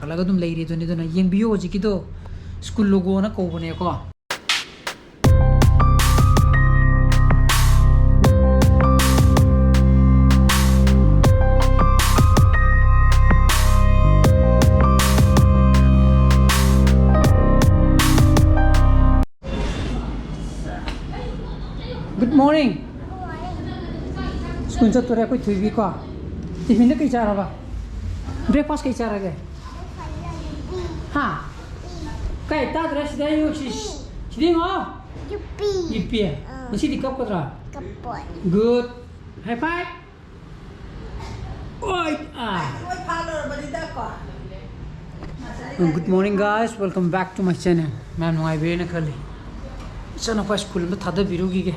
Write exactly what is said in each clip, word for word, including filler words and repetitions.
ꯈꯜꯂꯒ ꯑꯗꯨꯝ ꯂꯩꯔꯦ ꯑꯗꯨꯅꯤ꯫ ꯑꯗꯨꯅ ꯌꯦꯡꯕꯤꯌꯨ, ꯍꯧꯖꯤꯛꯀꯤꯗꯣ ꯁ꯭ꯀꯨꯜ ꯂꯣꯒꯣꯅ ꯀꯧꯕꯅꯦꯀꯣ꯫ Good morning. ꯁ꯭ꯀꯨꯜ ꯆꯠꯇꯣꯔꯦ ꯑꯩꯈꯣꯏ ꯊꯣꯏꯕꯤꯀꯣ꯫ ꯇꯤꯐꯤꯟꯗ ꯀꯩ ꯆꯥꯔꯕ? ꯕ꯭ꯔꯦꯛꯐꯥꯁ ꯀꯩ ꯆꯥꯔꯒꯦ? ꯍꯥ? ꯀꯩ ꯇꯥꯗ꯭ꯔꯦ ꯁꯤꯗ ꯌꯦꯡꯉꯨ, ꯁꯤ-, ꯁꯤꯗ ꯌꯦꯡꯉꯣ꯫ ꯌꯨꯄꯤ꯫ ꯌꯨꯄꯤ꯫ ꯑꯥ꯫ ꯉꯁꯤꯗꯤ ꯀꯞꯀꯗ꯭ꯔꯥ? ꯀꯞꯄꯣꯏ꯫ Good. High five. ꯑꯣꯏ, ꯑꯥ꯫ ꯂꯣꯏ ꯐꯥ ꯂꯣꯏꯔꯕꯅꯤꯗꯀꯣ꯫ Good morning, guys. Welcome back to my channel. ꯃꯌꯥꯝ ꯅꯨꯡꯉꯥꯏꯕꯤꯔꯦꯅ ꯈꯜꯂꯤ꯫ ꯏꯆꯥꯅꯨꯄꯥ ꯁ꯭ꯀꯨꯜ ꯑꯝꯗ ꯊꯥꯗꯕꯤꯔꯨꯈꯤꯒꯦ꯫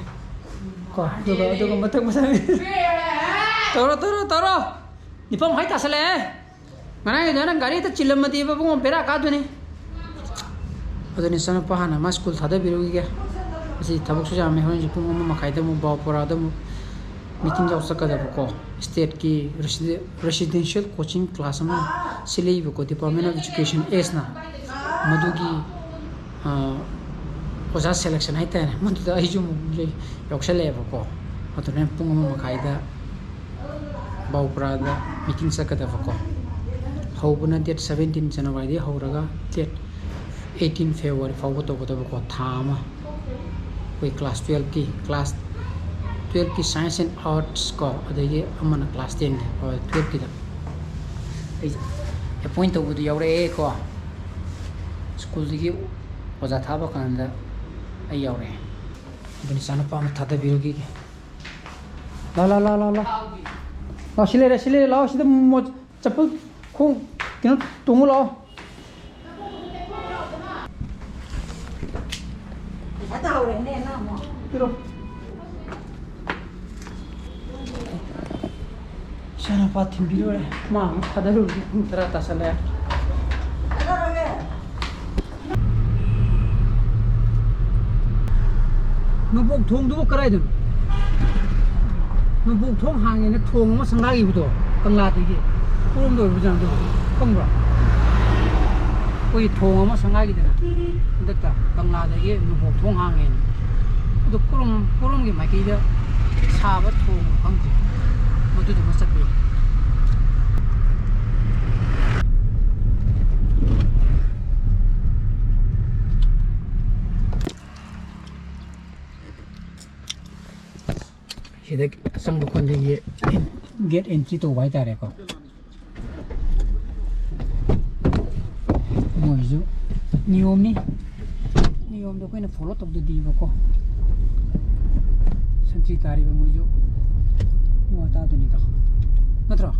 ꯀꯣ, ꯑꯗꯨꯒ, ꯑꯗꯨꯒ ꯃꯊꯪ ꯃꯊꯪ꯫ ꯇꯧꯔꯣ, ꯇꯧꯔꯣ, ꯇꯧꯔꯣ꯫ ꯅꯤꯄꯥꯟ ꯃꯈꯥꯏ ꯇꯥꯁꯜꯂꯛꯑꯦ꯫ ꯉꯔꯥꯡꯒꯤꯗꯣ ꯅꯪ ꯒꯥꯔꯤ ꯍꯦꯛꯇ ꯆꯤꯜꯂꯝꯃꯗꯤꯕ ꯏꯕꯨꯡꯉꯣ, ꯕꯦꯔꯥ ꯀꯥꯗꯣꯏꯅꯤ꯫ ꯑꯗꯨꯅꯤ, ꯏꯆꯥꯅꯨꯄꯥ ꯍꯥꯟꯅ ꯃꯥ ꯁ꯭ꯀꯨꯜ ꯊꯥꯗꯕꯤꯔꯨꯈꯤꯒꯦ꯫ ꯉꯁꯤ ꯊꯕꯛꯁꯨ ꯌꯥꯝꯃꯦ, ꯍꯣꯔꯦꯟꯁꯨ ꯄꯨꯡ ꯑꯃ ꯃꯈꯥꯏꯗ ꯑꯃꯨꯛ ꯕꯥꯎꯄꯨꯔꯥꯗ ꯑꯃꯨꯛ ꯃꯤꯇꯤꯡ ꯌꯥꯎ ꯆꯠꯀꯗꯕꯀꯣ꯫ ꯁ꯭ꯇꯦꯠꯀꯤ ꯔꯦꯁꯤꯗꯦꯟꯁꯤꯌꯦꯜ ꯀꯣꯆꯤꯡ ꯀ꯭ꯂꯥꯁ ꯑꯃ ꯁꯤꯜꯂꯛꯏꯕꯀꯣ, Department of Education ꯑꯦꯁꯅ꯫ ꯃꯗꯨꯒꯤ, ꯑ, ꯑꯣꯖꯥ ꯁꯦꯂꯦꯛꯁꯟ ꯍꯥꯏꯇꯥꯔꯦ, ꯃꯗꯨꯗ ꯑꯩꯁꯨ ꯑꯃꯨꯛ ꯌꯥꯎꯁꯜꯂꯛꯑꯦꯕꯀꯣ꯫ ꯑꯗꯨꯅ ꯄꯨꯡ ꯑꯃ ꯃꯈꯥꯏꯗ ꯕꯥꯎꯄꯨꯔꯥꯗ ꯃꯤꯇꯤꯡ ꯆꯠꯀꯗꯕꯀꯣ꯫ ꯍꯧꯕꯅ date seventeen January ꯗꯒꯤ ꯍꯧꯔꯒ date eighteen February ꯐꯥꯎꯕ ꯇꯧꯒꯗꯕꯀꯣ, ꯊꯥ ꯑꯃ꯫ ꯑꯩꯈꯣꯏ class twelve ꯀꯤ, class twelve ꯀꯤ Science and Arts ꯀꯣ, ꯑꯗꯒꯤ ꯑꯃꯅ class ten ꯀꯤ, ꯍꯣꯏ, twelve ꯀꯤꯗ꯫ ꯑꯩ appoint ꯇꯧꯕꯗꯨ ꯌꯥꯎꯔꯛꯑꯦꯀꯣ꯫ ꯁ꯭ꯀꯨꯜꯗꯒꯤ ꯑꯣꯖꯥ ꯊꯥꯕ ꯀꯥꯟꯗ ꯑꯩ ꯌꯥꯎꯔꯛꯑꯦ꯫ ꯑꯗꯨꯅ ꯏꯆꯥꯅꯨꯄꯥ ꯑꯃ ꯊꯥꯗꯕꯤꯔꯨꯈꯤꯒꯦ꯫ ꯂꯥꯎ, ꯂꯥꯎ, ꯂꯥꯎ, ꯂꯥꯎ, ꯂꯥꯎ꯫ ꯂꯥꯎ, ꯁꯤ ꯂꯩꯔꯦ, ꯁꯤ ꯂꯩꯔꯦ, ꯂꯥꯎ, ꯁꯤꯗ ꯃꯣ-, ꯆꯠꯄ ꯈꯣꯡ ꯀꯩꯅꯣ ꯇꯣꯡꯉꯨ ꯂꯥꯎ꯫ ꯄꯩꯁꯥ ꯇꯥꯍꯧꯔꯦꯅꯦ ꯅꯪ ꯑꯃꯨꯛ꯫ ꯄꯤꯔꯣ꯫ ꯏꯆꯥꯅꯨꯄꯥ ꯊꯤꯟꯕꯤꯔꯨꯔꯦ꯫ ꯃꯥ ꯑꯃꯨꯛ ꯊꯥꯗꯔꯨꯔꯒꯦ꯫ ꯄꯨꯡ ꯇꯔꯥ ꯇꯥꯁꯜꯂꯛꯑꯦ꯫ ꯅꯣꯡꯄꯣꯛ ꯊꯣꯡꯗꯨꯕꯨ ꯀꯗꯥꯏꯗꯅꯣ? ꯅꯣꯡꯄꯣꯛ ꯊꯣꯡ ꯍꯥꯡꯉꯦꯅ ꯊꯣꯡ ꯑꯃ ꯁꯪꯒꯥꯈꯤꯕꯗꯣ, ꯀꯪꯂꯥꯗꯒꯤ꯫ ꯀꯔꯣꯝꯗ ꯑꯣꯏꯕꯖꯥꯠꯅꯣ ꯑꯗꯨꯕꯨ? ꯈꯪꯕ꯭ꯔꯣ? ꯑꯩꯈꯣꯏ ꯊꯣꯡ ꯑꯃ ꯁꯪꯒꯥꯏꯒꯤꯗꯅ, ꯍꯟꯗꯛꯇ ꯀꯪꯂꯥꯗꯒꯤ ꯅꯣꯡꯄꯣꯛ ꯊꯣꯡ ꯍꯥꯡꯉꯦꯅ꯫ ꯑꯗꯨ ꯀꯔꯣꯝ ꯀꯔꯣꯝꯒꯤ ꯃꯥꯏꯀꯩꯗ ꯁꯥꯕ ꯊꯣꯡꯅꯣ ꯈꯪꯗ꯭ꯔꯦ꯫ ꯃꯗꯨꯗꯨꯃ ꯆꯠꯄ ꯌꯥꯏ꯫ ꯁꯤꯗ ꯑꯆꯪꯕ ꯈꯣꯟꯗꯒꯤ gate entry ꯇꯧꯕ ꯍꯥꯏꯇꯥꯔꯦꯀꯣ꯫ ꯃꯣꯏꯁꯨ ꯅꯤꯌꯣꯝꯅꯤ꯫ ꯅꯤꯌꯣꯝꯗꯣ ꯑꯩꯈꯣꯏꯅ follow ꯇꯧꯗꯗꯤꯕꯀꯣ꯫ ꯁꯟꯇ꯭ꯔꯤ ꯇꯥꯔꯤꯕ ꯃꯣꯏꯁꯨ ꯃꯤꯋꯥ ꯇꯥꯗꯨꯅꯤꯗꯣ꯫ ꯅꯠꯇ꯭ꯔꯣ?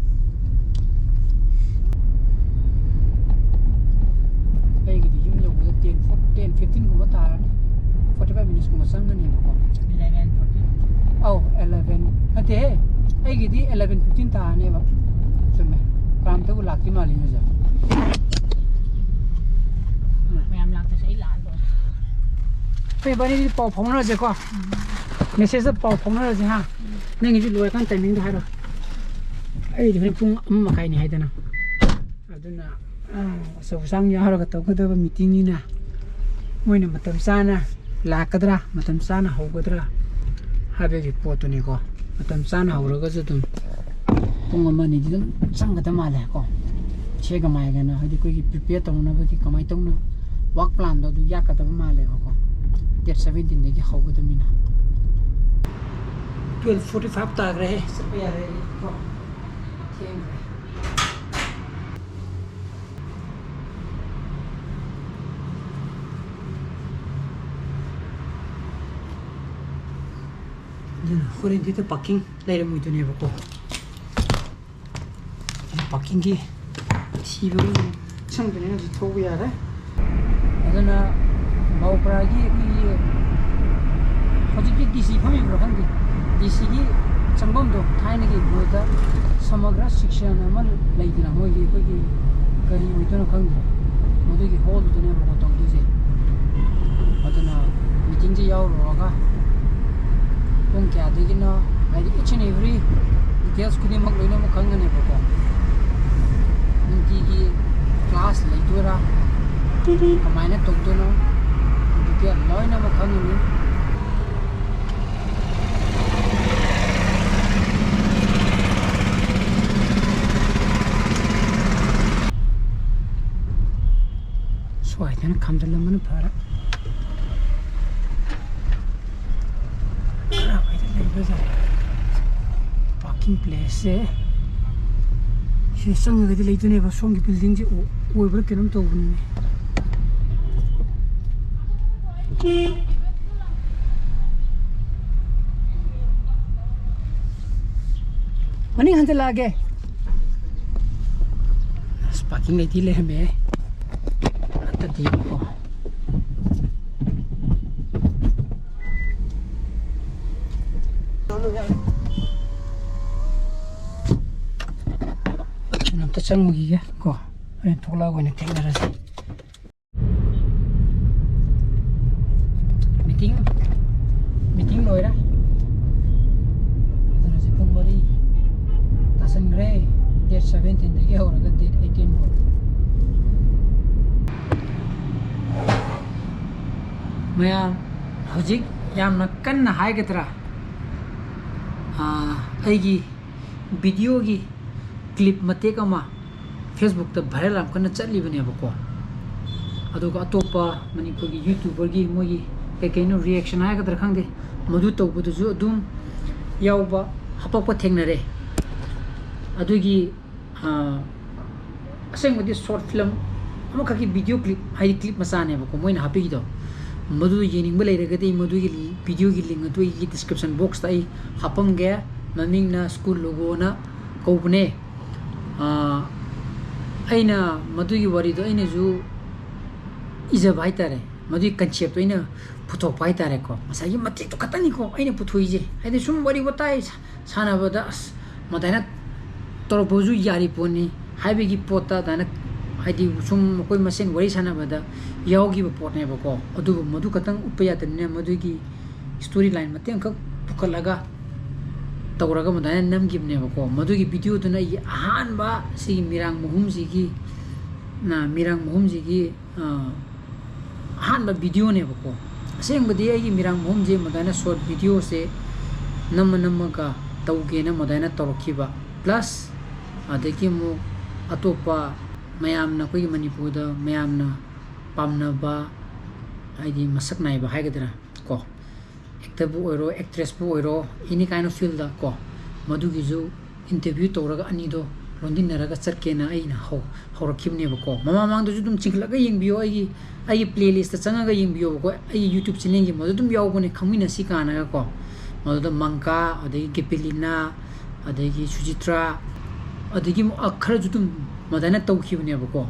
ꯑꯩꯒꯤꯗꯤ ꯌꯨꯝ ꯌꯧꯕꯗ ten, ten fifteen ꯒꯨꯝꯕ ꯇꯥꯔꯅꯤ꯫ Forty five minutes ꯀꯨꯝꯕ ꯆꯪꯒꯅꯦꯕꯀꯣ꯫ Eleven forty꯫ ꯑꯧ, eleven꯫ ꯅꯠꯇꯦꯍꯦ꯫ ꯑꯩꯒꯤꯗꯤ eleven fifteen ꯇꯥꯔꯅꯦꯕ꯫ ꯆꯨꯝꯃꯦ꯫ ꯀꯅꯥꯝꯇꯕꯨ ꯂꯥꯛꯇ꯭ꯔꯤ ꯃꯥꯜꯂꯦ ꯍꯧꯖꯤꯛ꯫ ꯃꯌꯥꯝ ꯂꯥꯛꯇ꯭ꯔꯁꯨ ꯑꯩ ꯂꯥꯛꯑ ꯂꯣꯏꯔꯦ꯫ ꯑꯩꯈꯣꯏ ꯏꯕꯥꯅꯤꯗꯤ ꯄꯥꯎ ꯐꯥꯎꯅꯔꯁꯦꯀꯣ꯫ Message ꯇ ꯄꯥꯎ ꯐꯥꯎꯅꯔꯁꯦ ꯍꯥ꯫ ꯅꯪꯒꯤꯁꯨ ꯂꯣꯏꯔꯀꯥꯟ timing ꯗꯣ ꯍꯥꯏꯔꯣ꯫ ꯑꯩꯗꯤ ꯍꯣꯔꯦꯟ ꯄꯨꯡ ꯑꯃ ꯃꯈꯥꯏꯅꯤ ꯍꯥꯏꯗꯅ꯫ ꯑꯗꯨꯅ, ꯑꯥ, ꯑꯆꯧ ꯑꯁꯥꯡ ꯌꯥꯎꯔꯒ ꯇꯧꯒꯗꯕ meeting ꯅꯤꯅ ꯃꯣꯏꯅ ꯃꯇꯝ ꯆꯥꯅ ꯂꯥꯛꯀꯗ꯭ꯔꯥ, ꯃꯇꯝ ꯆꯥꯅ ꯍꯧꯒꯗ꯭ꯔꯥ ꯍꯥꯏꯕꯒꯤ ꯄꯣꯠꯇꯨꯅꯤꯀꯣ꯫ ꯃꯇꯝ ꯆꯥꯅ ꯍꯧꯔꯒꯁꯨ ꯑꯗꯨꯝ ꯄꯨꯡ ꯑꯃ ꯑꯅꯤꯗꯤ ꯑꯗꯨꯝ ꯆꯪꯒꯗꯕ ꯃꯥꯜꯂꯦꯀꯣ꯫ ꯁꯦꯒ ꯃꯥꯏꯒꯅ ꯍꯥꯏꯗꯤ ꯑꯩꯈꯣꯏꯒꯤ prepare ꯇꯧꯅꯕꯒꯤ ꯀꯃꯥꯏꯅ ꯇꯧꯅ work plan ꯗꯣ ꯑꯗꯨ ꯌꯥꯛꯀꯗꯕ ꯃꯥꯜꯂꯦꯕꯀꯣ꯫ Date seventeen ꯗꯒꯤ ꯍꯧꯒꯗꯕꯅꯤꯅ꯫ Twelve forty five ꯇꯥꯈ꯭ꯔꯦ꯫ ꯆꯠꯄ ꯌꯥꯔꯦ ꯀꯣ꯫ ꯊꯦꯡꯈ꯭ꯔꯦ꯫ ꯑꯗꯨꯅ ꯍꯣꯔꯦꯟꯗꯤ parking ꯂꯩꯔꯝꯃꯣꯏꯗꯣꯏꯅꯦꯕꯀꯣ꯫ Parking ꯒꯤ ꯊꯤꯕ ꯑꯃ ꯆꯪꯗ꯭ꯔꯦ꯫ ꯍꯧꯖꯤꯛ ꯊꯧꯕ ꯌꯥꯔꯦ꯫ ꯑꯗꯨꯅ ꯕꯥꯎꯄ꯭ꯔꯥꯒꯤ ꯑꯩꯈꯣꯏꯒꯤ ꯍꯧꯖꯤꯛꯀꯤ DC ꯐꯝꯃꯤꯕ꯭ꯔꯥ ꯈꯪꯗꯦ, DC ꯒꯤ ꯆꯪꯐꯝꯗꯣ ꯊꯥꯏꯅꯒꯤ ꯃꯣꯏꯗ ꯁꯃꯒ꯭ꯔꯥ ꯁꯤꯛꯁꯟ ꯑꯃ ꯂꯩꯗꯅ, ꯃꯣꯏꯒꯤ ꯑꯩꯈꯣꯏꯒꯤ ꯀꯔꯤ ꯑꯣꯏꯗꯣꯏꯅꯣ ꯈꯪꯗꯦ, ꯃꯗꯨꯒꯤ hall ꯗꯨꯗꯅꯦꯕꯀꯣ ꯇꯧꯗꯣꯏꯁꯦ꯫ ꯑꯗꯨꯅ meeting ꯁꯦ ꯌꯥꯎꯔꯨꯔꯒ ꯄꯨꯡ ꯀꯌꯥꯗꯒꯤꯅꯣ, ꯍꯥꯏꯗꯤ each and every details ꯈꯨꯗꯤꯡꯃꯛ ꯂꯣꯏꯅꯃꯛ ꯈꯪꯒꯅꯦꯕꯀꯣ꯫ ꯅꯨꯡꯇꯤꯒꯤ class ꯂꯩꯗꯣꯏꯔꯥ, ꯀꯃꯥꯏꯅ ꯇꯧꯗꯣꯏꯅꯣ? ꯗꯤꯇꯦꯜ ꯂꯣꯏꯅꯃꯛ ꯈꯪꯉꯅꯤ꯫ ꯁ꯭ꯋꯥꯏꯗꯅ ꯈꯥꯝꯖꯤꯜꯂꯝꯕꯅ ꯐꯔꯦ꯫ ꯀꯔꯥꯏꯋꯥꯏꯗ ꯂꯩꯕꯖꯥꯠꯅꯣ? Parking place ꯁꯦ ꯁꯤꯗ ꯆꯪꯉꯒꯗꯤ ꯂꯩꯗꯣꯏꯅꯦꯕ꯫ ꯁꯣꯝꯒꯤ building ꯁꯦ ꯑꯣ-, ꯑꯣꯏꯕ꯭ꯔꯥ ꯀꯩꯅꯣꯝ ꯇꯧꯕꯅꯤꯅꯦ꯫ ꯃꯅꯤꯡ ꯍꯟꯖꯤꯜꯂꯛꯑꯒꯦ꯫ ꯑꯁ, parking ꯂꯩꯗꯤ ꯂꯩꯔꯝꯃꯦꯍꯦ꯫ ꯑꯝꯇꯗꯤꯀꯣ꯫ ꯑꯝꯇ ꯆꯪꯉꯨꯈꯤꯒꯦ ꯀꯣ, ꯍꯣꯔꯦꯟ ꯊꯣꯛꯂꯛꯑꯒ ꯑꯣꯏꯅ ꯊꯦꯡꯅꯔꯁꯤ꯫ Meeting, meeting ꯂꯣꯏꯔꯦ꯫ ꯑꯗꯨꯅ ꯍꯧꯖꯤꯛ ꯄꯨꯡ ꯃꯔꯤ ꯇꯥꯁꯟꯈ꯭ꯔꯦ꯫ Date seventeen ꯗꯒꯤ ꯍꯧꯔꯒ date eighteen ꯐꯥꯎ꯫ ꯃꯌꯥꯝ ꯍꯧꯖꯤꯛ ꯌꯥꯝꯅ ꯀꯟꯅ ꯍꯥꯏꯒꯗ꯭ꯔꯥ, ꯑꯥ, ꯑꯩꯒꯤ video ꯒꯤ clip ꯃꯇꯦꯛ ꯑꯃ Facebook ꯇ viral ꯌꯥꯝ ꯀꯟꯅ ꯆꯠꯂꯤꯕꯅꯦꯕꯀꯣ꯫ ꯑꯗꯨꯒ ꯑꯇꯣꯞꯄ ꯃꯅꯤꯄꯨꯔꯒꯤ YouTuber ꯒꯤ ꯃꯣꯏꯒꯤ ꯀꯩ ꯀꯩꯅꯣ reaction ꯍꯥꯏꯒꯗ꯭ꯔꯥ ꯈꯪꯗꯦ, ꯃꯗꯨ ꯇꯧꯕꯗꯨꯁꯨ ꯑꯗꯨꯝ ꯌꯥꯎꯕ, ꯍꯥꯄꯛꯄ ꯊꯦꯡꯅꯔꯦ꯫ ꯑꯗꯨꯒꯤ, ꯑꯥ, ꯑꯁꯦꯡꯕꯗꯤ short film ꯑꯃꯈꯛꯀꯤ video clip, ꯍꯥꯏꯗꯤ clip ꯃꯆꯥꯅꯦꯕꯀꯣ ꯃꯣꯏꯅ ꯍꯥꯞꯄꯤꯗꯣ꯫ ꯃꯗꯨ ꯌꯦꯡꯅꯤꯡꯕ ꯂꯩꯔꯒꯗꯤ ꯃꯗꯨꯒꯤ video ꯒꯤ link ꯑꯗꯨ ꯑꯩꯒꯤ description box ꯇ ꯑꯩ ꯍꯥꯞꯄꯝꯒꯦ꯫ ꯃꯃꯤꯡꯅ School Logo ꯅ ꯀꯧꯕꯅꯦ꯫ ꯑꯥ, ꯑꯩꯅ ꯃꯗꯨꯒꯤ ꯋꯥꯔꯤꯗꯣ ꯑꯩꯅꯁꯨ ꯏꯖꯕ ꯍꯥꯏꯇꯥꯔꯦ, ꯃꯗꯨꯒꯤ concept ꯇꯣ ꯑꯩꯅ ꯄꯨꯊꯣꯛꯄ ꯍꯥꯏꯇꯥꯔꯦꯀꯣ꯫ ꯉꯁꯥꯏꯒꯤ ꯃꯇꯦꯛꯇꯣ ꯈꯛꯇꯅꯤꯀꯣ ꯑꯩꯅ ꯄꯨꯊꯣꯛꯏꯁꯦ, ꯍꯥꯏꯗꯤ ꯁꯨꯝ ꯋꯥꯔꯤ ꯋꯥꯇꯥꯏ ꯁꯥꯟꯅꯕꯗ, ꯑꯁ, ꯃꯗꯥꯏꯅ ꯇꯧꯔꯛꯄꯁꯨ ꯌꯥꯔꯤ ꯄꯣꯠꯅꯤ ꯍꯥꯏꯕꯒꯤ ꯄꯣꯠꯇ ꯑꯗꯨꯃꯥꯏꯅ, ꯍꯥꯏꯗꯤ ꯁꯨꯝ ꯑꯩꯈꯣꯏ ꯃꯁꯦꯟ ꯋꯥꯔꯤ ꯁꯥꯟꯅꯕꯗ ꯌꯥꯎꯈꯤꯕ ꯄꯣꯠꯅꯦꯕꯀꯣ꯫ ꯑꯗꯨꯕꯨ ꯃꯗꯨ ꯈꯛꯇꯪ ꯎꯠꯄ ꯌꯥꯗꯕꯅꯤꯅ ꯃꯗꯨꯒꯤ story line ꯃꯇꯦꯛ ꯑꯃꯈꯛ ꯄꯨꯈꯠꯂꯒ ꯇꯧꯔꯒ ꯃꯗꯥꯏꯅ ꯅꯝꯈꯤꯕꯅꯦꯕꯀꯣ꯫ ꯃꯗꯨꯒꯤ video ꯗꯨꯅ ꯑꯩꯒꯤ ꯑꯍꯥꯟꯕ ꯁꯤꯒꯤ ꯃꯤꯔꯥꯡ ꯃꯍꯨꯝꯁꯤꯒꯤ, ꯅ, ꯃꯤꯔꯥꯡ ꯃꯍꯨꯝꯁꯤꯒꯤ ꯑ, ꯑꯍꯥꯟꯕ videoꯅꯦꯕꯀꯣ꯫ ꯑꯁꯦꯡꯕꯗꯤ ꯑꯩꯒꯤ ꯃꯤꯔꯥꯡ ꯃꯍꯨꯝꯁꯦ ꯃꯗꯥꯏꯅ short videoꯁꯦ ꯅꯝꯃ ꯅꯝꯃꯒ ꯇꯧꯒꯦꯅ ꯃꯗꯥꯏꯅ ꯇꯧꯔꯛꯈꯤꯕ꯫ Plus ꯑꯗꯒꯤ ꯑꯃꯨꯛ ꯑꯇꯣꯞꯄ ꯃꯌꯥꯝꯅ, ꯑꯩꯈꯣꯏꯒꯤ ꯃꯅꯤꯄꯨꯔꯗ ꯃꯌꯥꯝꯅ ꯄꯥꯝꯅꯕ, ꯍꯥꯏꯗꯤ ꯃꯁꯛ ꯅꯥꯏꯕ ꯍꯥꯏꯒꯗ꯭ꯔꯥ ꯀꯣ, actorꯕꯨ ꯑꯣꯏꯔꯣ, actressꯄꯨ ꯑꯣꯏꯔꯣ, any kind of fieldꯗ ꯀꯣ, ꯃꯗꯨꯒꯤꯁꯨ interview ꯇꯧꯔꯒ ꯑꯅꯤꯗꯣ ꯂꯣꯟꯗꯤꯟꯅꯔꯒ ꯆꯠꯀꯦꯅ ꯑꯩꯅ ꯍꯧ-, ꯍꯧꯔꯛꯈꯤꯕꯅꯦꯕꯀꯣ꯫ ꯃꯃꯥꯡ ꯃꯃꯥꯡꯗꯁꯨ ꯑꯗꯨꯝ ꯆꯤꯡꯈꯠꯂꯒ ꯌꯦꯡꯕꯤꯌꯣ, ꯑꯩꯒꯤ, ꯑꯩꯒꯤ playlistꯇ ꯆꯪꯉꯒ ꯌꯦꯡꯕꯤꯌꯣꯕꯀꯣ, ꯑꯩꯒꯤ YouTube channelꯒꯤ ꯃꯗꯨ ꯑꯗꯨꯝ ꯌꯥꯎꯕꯅꯦ, ꯈꯪꯃꯤꯟꯅꯁꯤ ꯀꯥꯟꯅꯒꯀꯣ꯫ ꯃꯗꯨꯗ ꯃꯪꯀꯥ, ꯑꯗꯒꯤ ꯒꯦꯄꯤꯂꯤꯅꯥ, ꯑꯗꯒꯤ ꯁꯨꯖꯤꯇ꯭ꯔꯥ, ꯑꯗꯒꯤ ꯑꯃꯨꯛ, ꯑ, ꯈꯔꯁꯨ ꯑꯗꯨꯝ ꯃꯗꯥꯏꯅ ꯇꯧꯈꯤꯕꯅꯦꯕꯀꯣ꯫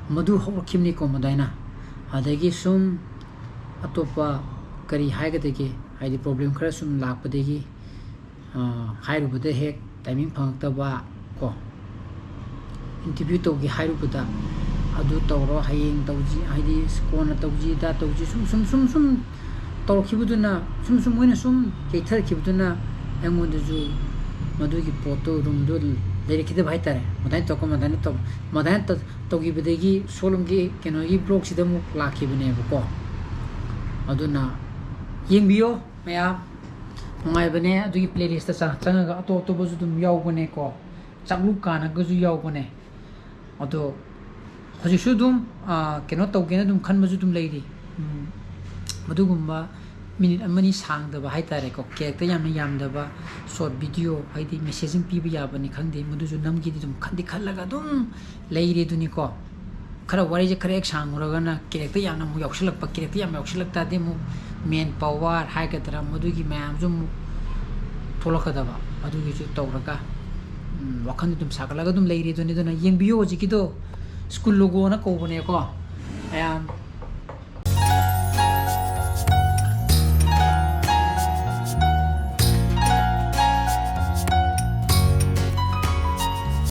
ꯃꯗꯨ ꯍꯧꯔꯛꯈꯤꯕꯅꯤꯀꯣ ꯃꯗꯥꯏꯅ꯫ ꯑꯗꯒꯤ ꯁꯨꯝ ꯑꯇꯣꯞꯄ ꯀꯔꯤ ꯍꯥꯏꯒꯗꯒꯦ, ꯍꯥꯏꯗꯤ problem ꯈꯔ ꯁꯨꯝ ꯂꯥꯛꯄꯗꯒꯤ, ꯑ, ꯍꯥꯏꯔꯨꯕꯗ ꯍꯦꯛ timing ꯐꯪꯉꯛꯇꯕ ꯀꯣ, interview ꯇꯧꯒꯦ ꯍꯥꯏꯔꯨꯕꯗ ꯑꯗꯨ ꯇꯧꯔꯣ, ꯍꯌꯦꯡ ꯇꯧꯁꯤ, ꯍꯥꯏꯗꯤ ꯀꯣꯟꯅ ꯇꯧꯁꯤ, ꯏꯇꯥ ꯇꯧꯁꯤ, ꯁꯨꯝ, ꯁꯨꯝ, ꯁꯨꯝ, ꯁꯨꯝ ꯇꯧꯔꯛꯈꯤꯕꯗꯨꯅ, ꯁꯨꯝ, ꯁꯨꯝ ꯃꯣꯏꯅ ꯁꯨꯝ ꯌꯩꯊꯔꯛꯈꯤꯕꯗꯨꯅ ꯑꯩꯉꯣꯟꯗꯁꯨ ꯃꯗꯨꯒꯤ ꯄꯣꯠꯇꯣ, roomꯗꯣ ꯂꯩꯔꯛꯈꯤꯗꯕ ꯍꯥꯏꯇꯥꯔꯦ꯫ ꯃꯗꯥꯏꯅ ꯇꯧꯔꯛꯄ, ꯃꯗꯥꯏꯅ ꯇꯧ-, ꯃꯗꯥꯏꯅ ꯇꯧ-, ꯇꯧꯈꯤꯕꯗꯒꯤ ꯁꯣꯝꯒꯤ ꯀꯩꯅꯣꯒꯤ vlogꯁꯤꯗ ꯑꯃꯨꯛ ꯂꯥꯛꯈꯤꯕꯅꯦꯕꯀꯣ꯫ ꯑꯗꯨꯅ ꯌꯦꯡꯕꯤꯌꯣ ꯃꯌꯥꯝ, ꯅꯨꯡꯉꯥꯏꯕꯅꯦ꯫ ꯑꯗꯨꯒꯤ playlistꯇ ꯆꯪ-, ꯆꯪꯉꯒ ꯑꯇꯣꯞ ꯑꯇꯣꯞꯄꯁꯨ ꯑꯗꯨꯝ ꯌꯥꯎꯕꯅꯦꯀꯣ, ꯆꯥꯛꯂꯨꯛ ꯀꯥꯟꯅꯒꯁꯨ ꯌꯥꯎꯕꯅꯦ꯫ ꯑꯗꯣ ꯍꯧꯖꯤꯛꯁꯨ ꯑꯗꯨꯝ, ꯑ, ꯀꯩꯅꯣ ꯇꯧꯒꯦꯅ ꯑꯗꯨꯝ ꯈꯟꯕꯁꯨ ꯑꯗꯨꯝ ꯂꯩꯔꯤ꯫ ꯎꯝ, ꯃꯗꯨꯒꯨꯝꯕ minute ꯑꯃꯅꯤ ꯁꯥꯡꯗꯕ ꯍꯥꯏꯇꯥꯔꯦꯀꯣ, character ꯌꯥꯝꯅ ꯌꯥꯝꯗꯕ short video, ꯍꯥꯏꯗꯤ messaging ꯄꯤꯕ ꯌꯥꯕꯅꯤ ꯈꯪꯗꯦ, ꯃꯗꯨꯁꯨ ꯅꯝꯒꯦꯗꯤ ꯑꯗꯨꯝ ꯈꯟꯗꯤ ꯈꯜꯂꯒ ꯑꯗꯨꯝ ꯂꯩꯔꯦ ꯑꯗꯨꯅꯤꯀꯣ꯫ ꯈꯔ ꯋꯥꯔꯤꯁꯦ ꯈꯔ ꯍꯦꯛ ꯁꯥꯡꯉꯨꯔꯒꯅ character ꯌꯥꯝꯅ ꯑꯃꯨꯛ ꯌꯥꯎꯁꯜꯂꯛꯄ, character ꯌꯥꯝ ꯌꯥꯎꯁꯜꯂꯛ ꯇꯥꯔꯗꯤ ꯑꯃꯨꯛ man power ꯍꯥꯏꯒꯗ꯭ꯔꯥ, ꯃꯗꯨꯒꯤ ꯃꯌꯥꯝꯁꯨ ꯑꯃꯨꯛ ꯊꯣꯛꯂꯛꯀꯗꯕ, ꯑꯗꯨꯒꯤꯁꯨ ꯇꯧꯔꯒ, ꯎꯝ, ꯋꯥꯈꯜꯗꯣ ꯑꯗꯨꯝ ꯁꯥꯒꯠꯂꯒ ꯑꯗꯨꯝ ꯂꯩꯔꯦ ꯑꯗꯨꯅꯤ꯫ ꯑꯗꯨꯅ ꯌꯦꯡꯕꯤꯌꯨ, ꯍꯧꯖꯤꯛꯀꯤꯗꯣ School Logoꯅ ꯀꯧꯕꯅꯦꯀꯣ꯫ ꯃꯌꯥꯝ